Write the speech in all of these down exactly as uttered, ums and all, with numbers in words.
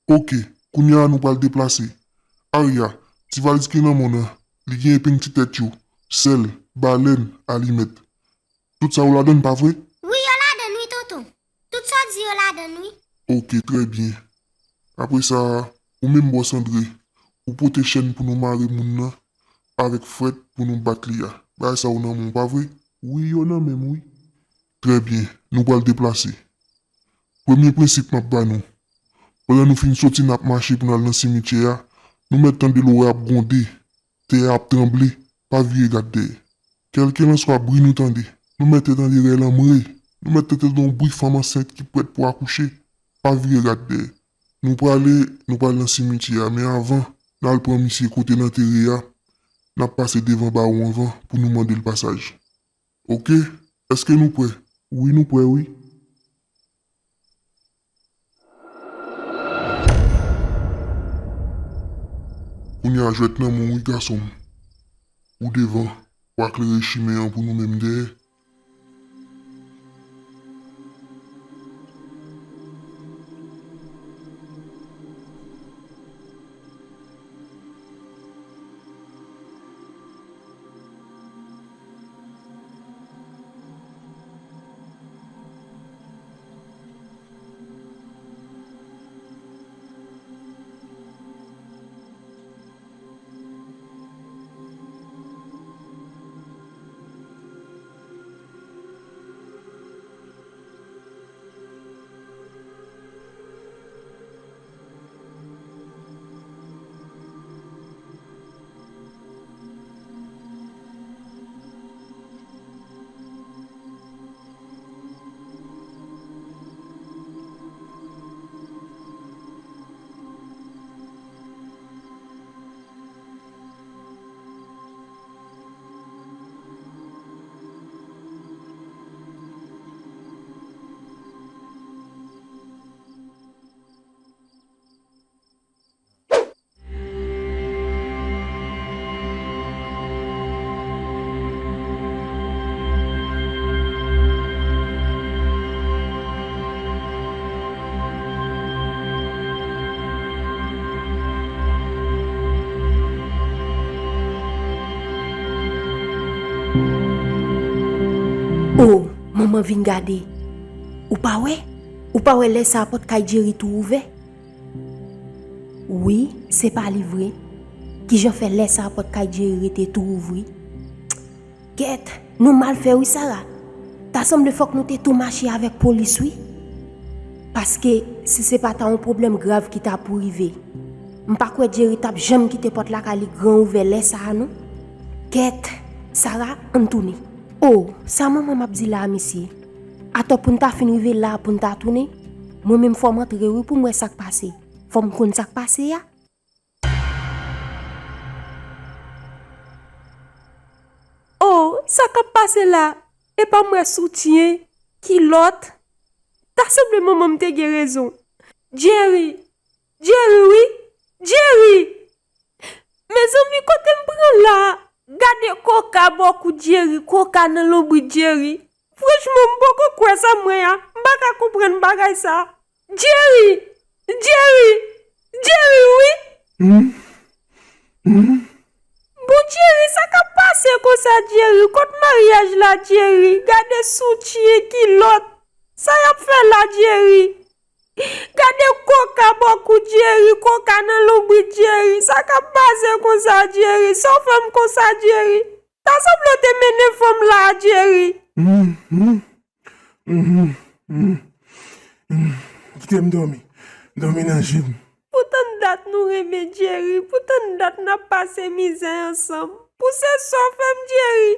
Oke, kounye a nou pral deplase. Arya, ti valiz ki nan men w nan, li gen epeng ti tèt yo, sèl, balèn, alimèt. Tout sa yo ladan l, pa vre? Wi, yo ladan l, wi, tonton. Tout sa w di yo ladan l, wi. Oke, trè byen. Apre sa, ou menm bòs Andre, ou pote chèn pou nou mare moun nan avèk frèt pou nou bat li a. Bagay sa yo nan men w, pa vre? Wi, yo nan men m, wi. Trè byen, nou pral deplase. Premye prensip m ap ba nou. Pandan nou fin soti n ap mache pou n al nan simityè a, nou mèt tande lwa ap gwonde, tè a ap tranble, pa vire gad dèyè. Kèlkelanswa bri nou tande, nou mèt tande rèl anmwe, nou mèt tande yon bri fanm ansent ki prèt pou akouche, pa vire gad dèyè. Nou prale, nou pral nan simityè a, men avan, n al pran misye kote n antere a, n ap pase devan bawon anvan pou nou mande l pasaj. Oke, èske nou prè? Wi, nou prè, wi. Kounye a jwèt nan men w wi, gason m. Ou devan, w a klere chimen an pou nou menm dèyè. O, manman, vin gade. Ou pa wè? Ou pa wè lè sa a pòt kay Jerry tou ouvè? Wi, se pa li vre. Kijan fè lè sa a pòt kay Jerry rete tou ouvri? Kèt, nou mal fè wi, Sara. Ta sanble fòk nou te tou mache avèk polis wi. Paske si se pa ta yon pwoblèm grav ki ta pou rive, m pa kwè Jerry t ap janm kite pòt lakay li gran ouvè lè sa a non. Kèt, Sara, ann tounen. O, sa manman m ap di la a, mesye? Atò pou n ta fin rive la a pou n ta tounen, mwen menm fò m antre wi pou m wè sa k pase. Fò m konn sa k pase a. O, sa k ap pase la? Epa m wè soutyen, kilòt. Ta sanble manman m te gen rezon. Jerry! Jerry wi! Jerry! Mezanmi, kote m pran la? Gade koka bò kou Jerry, koka nan lonbrit Jerry. Franchman, m poko kwè sa m wè a. M pa ka konprann bagay sa. Jerry! Jerry! Jerry wi! Bon Jerry, sa k ap pase konsa Jerry? Kot maryaj la Jerry? Gade soutyen, kilòt. Sa y ap fè la Jerry? Gade koka bò kou Jerry, koka nan lonbrit Jerry. Sa k ap pase konsa Jerry? Sa w fè m konsa Jerry? Ta sanble w te mennen fanm la a Jerry. Kite m dòmi. Dòmi nan je m. Pou tann dat nou renmen Jerry, pou tann dat n ap pase mizè ansanm. Pou se sa w fè m Jerry.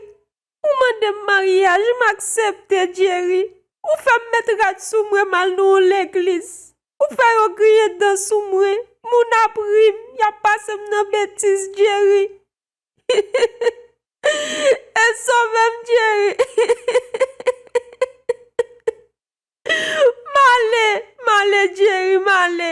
Ou mande m maryaj, m aksepte Jerry. Ou fè m met rad sou mwen m al nan yon legliz. Ou fè yo griyen dan sou mwen. Moun ap ri m, y ap pase m nan betiz Jerry. E sove m Jerry. M ale, m ale Jerry, m ale.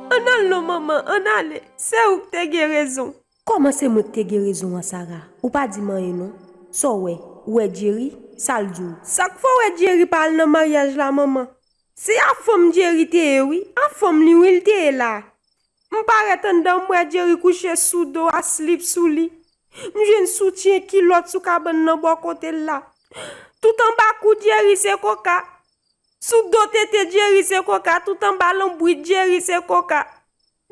Ann al non manman, ann ale. Se ou k te gen rezon. Kòman se mwen k te gen rezon an, Sara? Ou pa di m anyen non. Sa w wè? Ou wè Jerry? Sa l di w? Sa k fè w wè Jerry pa al nan maryaj la, manman? Se a fanm Jerry te ye wi, a fanm li wi l te ye la. M parèt anndan, m wè Jerry kouche sou do a, slip sou li. M jwenn soutyen kilòt sou kabann nan bò kote l la. Tout anba kou Jerry se koka. Sou do tete Jerry se koka, tout anba lonbrit Jerry se koka.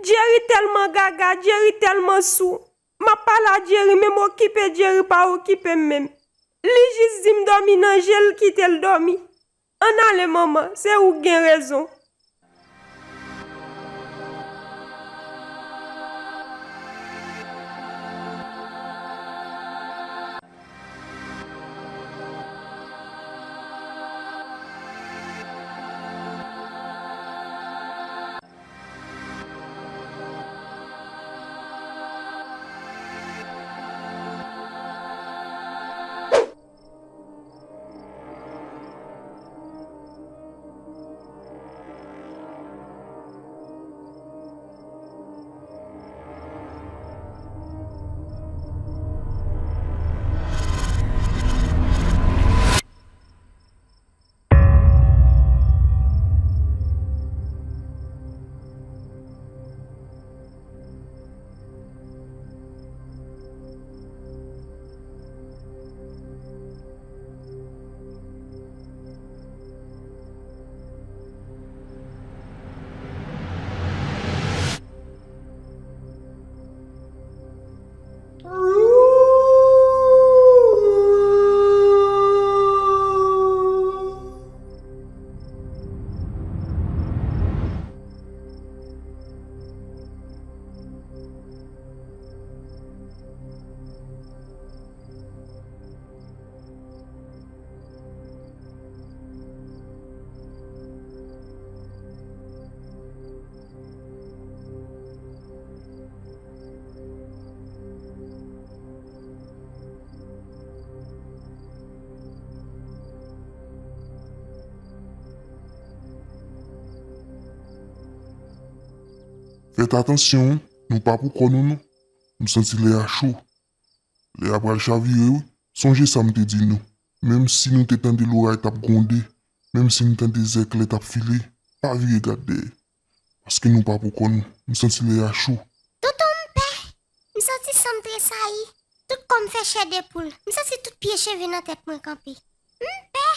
Jerry tèlman gaga, Jerry tèlman sou. M ap pale a Jerry, men m okipe Jerry pa okipe m menm. Li jis di m dòmi nan je l, kite l dòmi. Ann ale, manman, se ou k gen rezon. Fèt atansyon, nou pa pou kò nou non. M santi lè a cho. Lè a pral chavire wi. Sonje sa m te di nou. Menm si nou te tande loray t ap gwonde, menm si nou tande zèklè t ap file, pa vire gad dèyè. Paske nou pa pou kò nou. M santi lè a cho. Tonton, m pè. M santi san m tresayi. Tout kò m fè chè de poul. M santi tout pye cheve nan tèt mwen kanpe. M pè.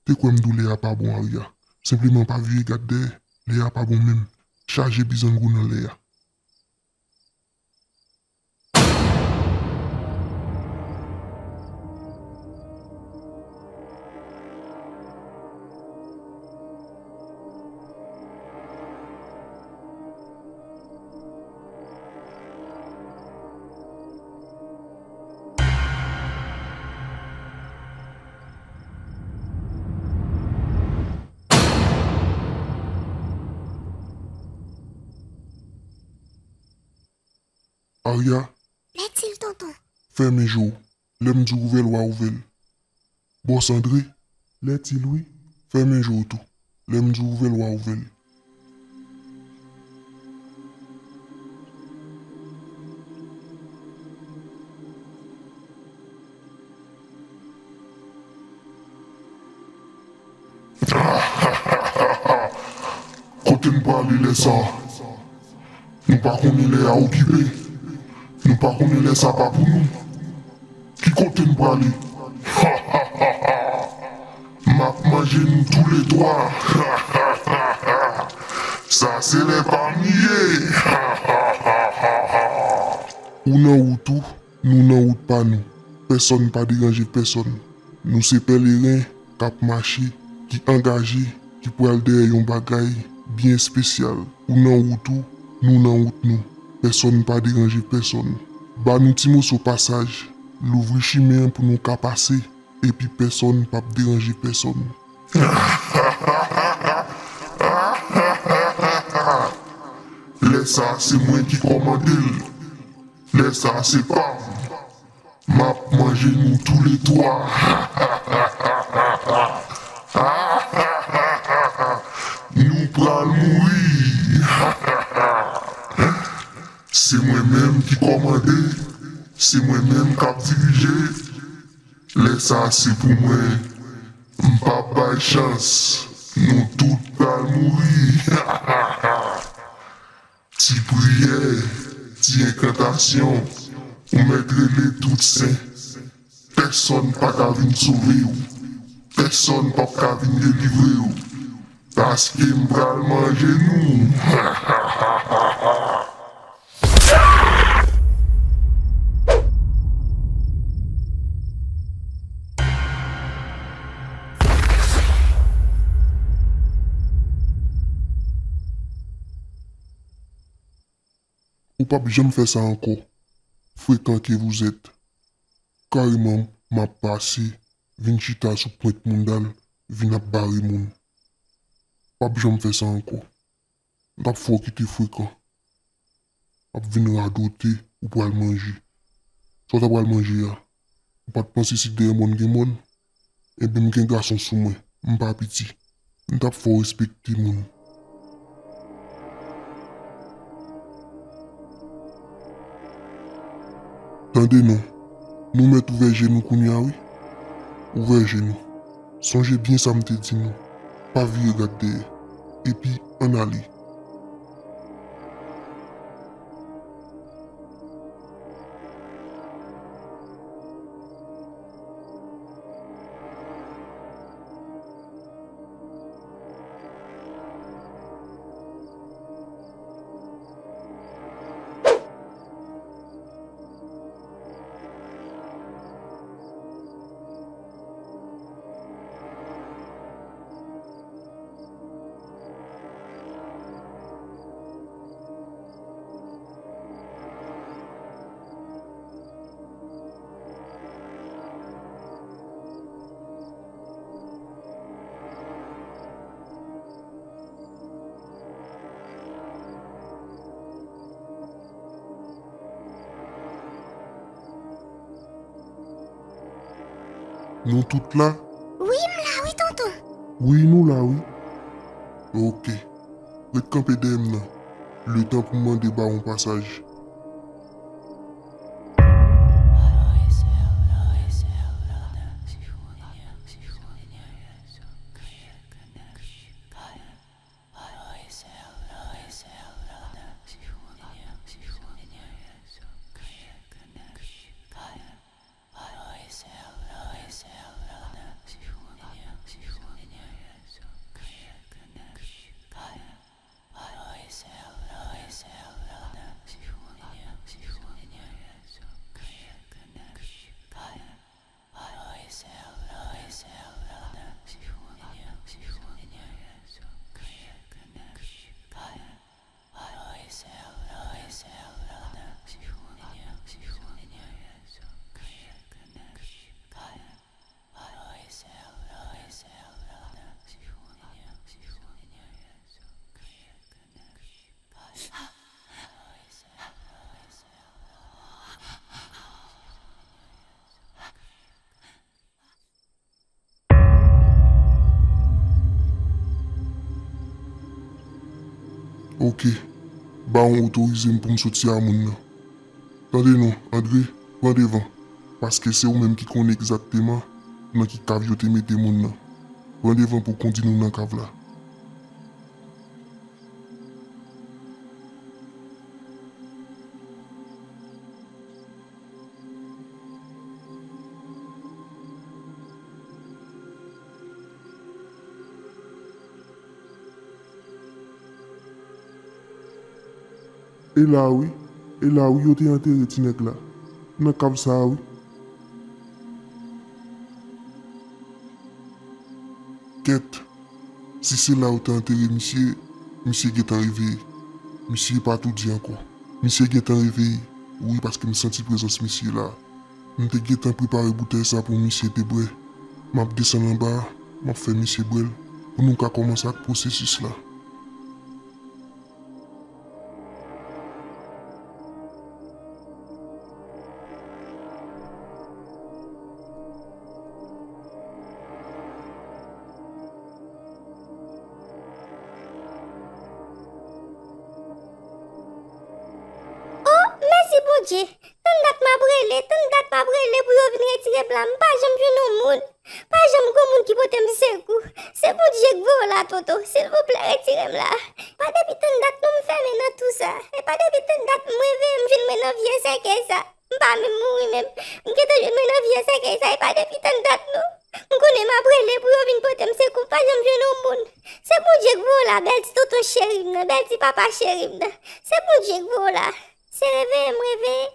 Te kwè m di w lè a pa bon, Arya. Senpleman pa vire gad dèyè. Lè a pa bon menm. Chaje bizango nan lè a. Arya. Lètil, tonton. Fèmen je w. Lè m di w ouvè l, w a ouvè l. Bòs Andre. Lètil wi. Fèmen je w tou. Lè m di w ouvè l, w a ouvè l. Kote n prale lè sa a? Nou pa konnen lè a okipe. Nou pa konnen lè sa pa pou nou. Ki kote n prale? M ap manje nou toulètwa. Sa se lè pa m li ye. Ou nan wout ou, nou nan wout pa nou. Pèsonn pa deranje pèsonn. Nou se pèleren k ap mache, ki angaje, ki pral dèyè yon bagay byen espesyal. Ou nan wout ou, nou nan wout nou. Pèsonn pa deranje pèsonn. Ba nou ti moso pasaj, louvri chimen an pou nou ka pase, epi pèsonn p ap deranje pèsonn. Lè sa a, se mwen ki kòmande l. Lè sa a, se pa m. M ap manje nou toulètwa. Nou pral mouri. Se mwen menm ki kòmande. Se mwen menm k ap dirije. Lè sa a se pou mwen. M p ap bay chans. Nou tout pral mouri. Ti priyè, ti enkantasyon, ou mèt rele tout sen. Pèsonn pa ka vin sove w. Pèsonn p ap ka vin delivre w. Paske m pral manje nou. Ou p ap janm fè sa ankò. Frekan ke vous êtes. Kareman, m ap pase, vin chita sou pwent mounda l, vin ap bare moun. P ap janm fè sa ankò. M t ap fè w kite frekan. Ap vin radote, ou pral manje. Sa w ta pral manje a? Ou pa t panse si dèyè mòn gen mòn? Enben, m gen gason sou mwen. M pa piti. M t ap fè w respekte moun. Tande non. Nou mèt ouvè je nou kounye a, wi. Ouvè je nou. Sonje byen sa m te di nou. Pa vire gad dèyè. Epi, ann ale. Nou tout la? Wi, m la wi, tonton. Wi, nou la wi. Oke. Ret kanpe dèyè m nan. Letan pou m mande bawon pasaj. Oke. Bawon otorize m pou m soti a moun nan. Tande non, Andre, pran devan. Paske se ou menm ki konnen egzakteman nan ki kav yo te mete moun nan. Pran devan pou w kondi nou nan kav la. E la wi, e la wi yo te antere ti nèg la. Nan kav sa a wi. Kèt, si se la yo te antere misye, misye gentan reveye. Misye pa tou di ankò. Misye gentan reveye, wi, paske m santi prezans misye la. M te gentan prepare boutèy sa pou misye te bwè. M ap desann anba a, m ap fè misye bwè l, pou nou ka kòmanse ak pwosesis la. Oh, mèsi pou Bondye, tann dat m ap rele, tann dat m ap rele pou yo vin retire m la, m pa janm jwenn yon moun. Pa janm gon moun ki pote m sekou. Se Bondye k voye w la, Toto. Silvouplè, retire m la. E pa depi tann dat non m fèmen nan tou sa. E pa depi tann dat m reveye m jwenn mwen nan vye sèkèy sa. M pa menm mouri menm. M gentan jwenn mwen nan vye sèkèy sa. E pa depi tann dat non. M konnen m ap rele pou yo vin pote m sekou. Pa janm jwenn yon moun. Se Bondye k voye w la, bèl ti tonton cheri m nan, bèl ti papa cheri m nan. Se Bondye k voye w la. Se reveye m reveye.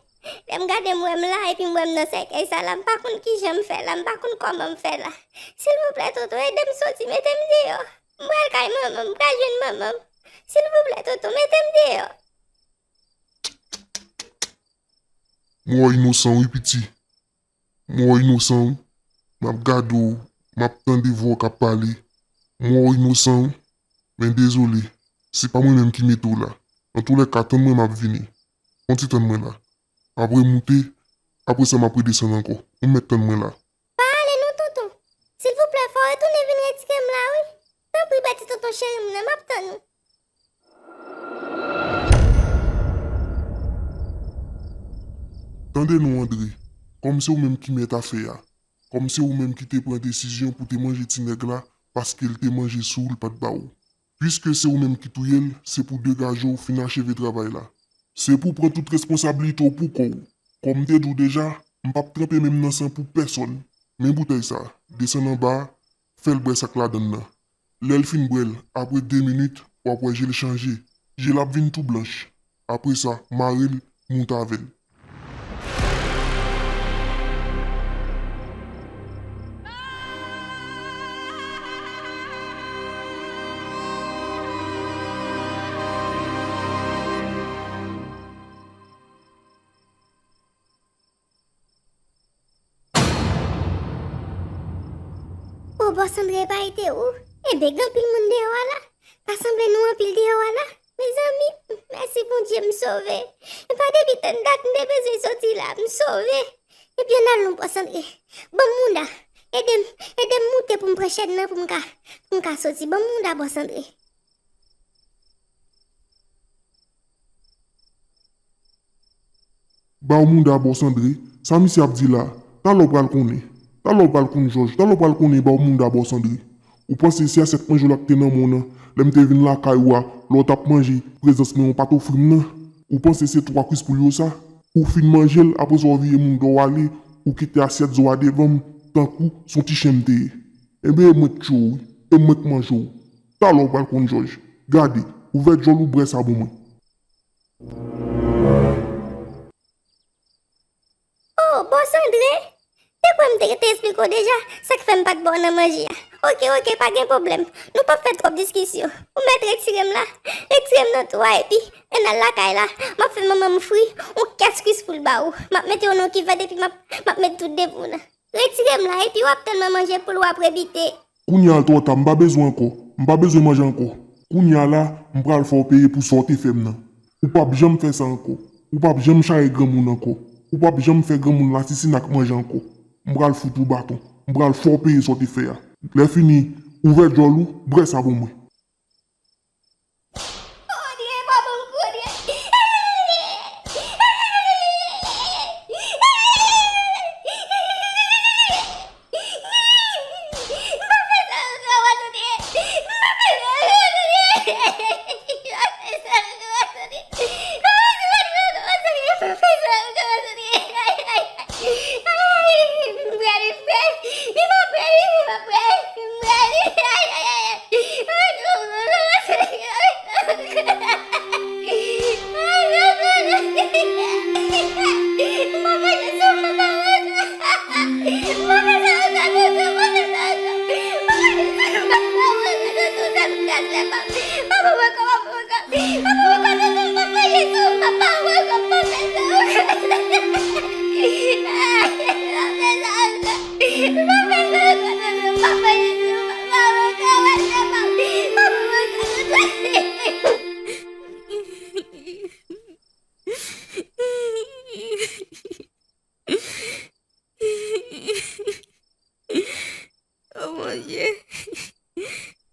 Lè m gade m wè m la, epi m wè m nan sèkèy sa la, m pa konn kijan m fè la, m pa konn kòman m fè la. Silvouplè, Toto, ede m soti, mete m deyò. M pral kay manman m, m pral jwenn manman m. Silvouplè, Toto, mete m deyò. Mò inosan wi, piti. Mò inosan wi. M ap gade w, m ap tande vwa w k ap pale. Mò inosan wi. Men dezole, se pa mwen menm ki mete w la. Antoulèka, tann mwen, m ap vini. Kontinye tann mwen la. M ap remoute, apre sa m ap redesann ankò. Ou mèt tann mwen la. Pa ale non, tonton. Silvouplè, fò w retounen vin retire m la, wi. Tanpri, bèl ti tonton cheri m nan, m ap tann ou. Tande non, Andre. Kòm se ou menm ki mèt afè a, kòm se ou menm ki te pran desizyon pou te manje ti nèg la paske l te manje sou w, l pa t ba ou. Piske se ou menm ki touye l, se pou degaje w fin acheve travay la. Se pou pran tout responsablite w pou kò w. Kòm m te di w deja, m p ap tranpe men m nan san pou pèsonn. Men boutèy sa, desann anba a, fè l bwè sa k ladan l nan. Lè l fin bwè l, apre de minit, w ap wè je l chanje. Je l ap vin tou blanch. Apre sa, mare l, moute avè l. O, bòs Andre, pa ete ou? Enben, gen anpil moun deyò a la. Ta sanble nou anpil deyò a la. Mezanmi, mèsi Bondye, m sove. E pa depi tann dat m te bezwen soti la, m sove. Epi ann al non, bòs Andre. Ban m mouda. Ede m, ede m moute pou m pran chèn nan pou m ka, pou m ka soti. Ban m mouda, bòs Andre. Ba w mouda bòs Andre, sa misye ap di la? Talè w pral konnen. Talè w pral konn Jòj, talè w pral konnen ba w mouda bòs Andre. Ou panse se asyèt manje w la k te nan men w nan, lè m te vin lakay ou a, lè w t ap manje, prezans mwen w pa t ofri m nan? Ou panse se twa kwis poul yo sa? Ou fin manje l, apre sa w vire mouda w ale, ou kite asyèt zo a devan m, tankou s on ti chen m te ye. Enben e mwen k tiye w wi, e mwen k manje w. Talè w pral konn Jòj. Gade, ouvè djòl ou bwè sa ban mwen. O, bòs Andre, te kwè m te, te eksplike w deja sa k fè m pa t ba w nan manje a. Oke, oke, pa gen pwoblèm. Nou p ap fè twòp diskisyon. Ou mèt retire m la. Retire m nan twou a epi ann al lakay la. M ap fè manman m fri yon kès kwis poul ba ou. M ap mete yo nan yon kivèt epi m ap, m ap met tout devan w nan. Retire m la, epi w ap tann mwen manje poul w ap rebite. Kounye a l twò ta, m pa bezwen ankò. M pa bezwen manje ankò. Kounye a la, m pral fè w peye pou sa w te fè m nan. Ou p ap janm fè sa ankò. Ou p ap janm charye granmoun ankò. Ou p ap janm fè granmoun lasisina ak manje ankò. M pral fout ou baton. M pral fè w peye sa w te fè a. Lè fini, ouvè djòl ou, bwè sa ban mwen. O Bondye,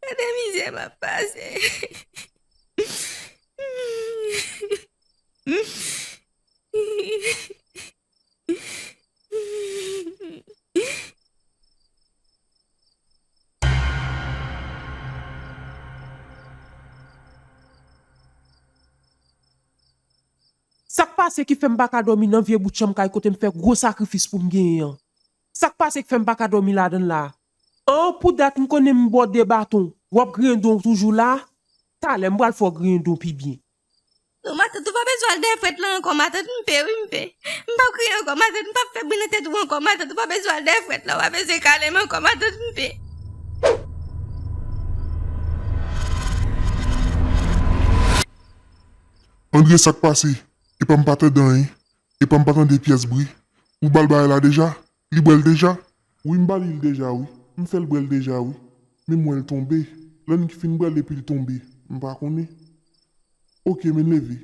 gade mizè m ap pase. pase ki fè m pa ka dòmi nan vye bout chanm kay kote m fè gwo sakrifis pou m genyen an? Sa k pase k fè m pa ka dòmi ladan l la? An, pou dat m konnen m ba w de baton, w ap griyen don w toujou la? Talè m pral fè w griyen don w pi byen. Non, matant, ou pa bezwen al dèyè frèt la ankò, matant, m pe, wi, m pe. M p ap kriye ankò, matant, m p ap fè bri nan tèt ou ankò, matant, ou pa bezwen al dèyè frèt la, ou pa bezwen kale m ankò, matant, m pe. Andre, sa k pase? Epa m pa tande anyen. Epa m pa tande pyès bri. Ou ba l bagay la deja? Li bwè l deja? Wi, m ba li l deja, wi. M fè l bwè l deja, wi. Men m wè l tonbe. Lè n fin bwè l epi l tonbe. M pa konnen. Oke, men leve.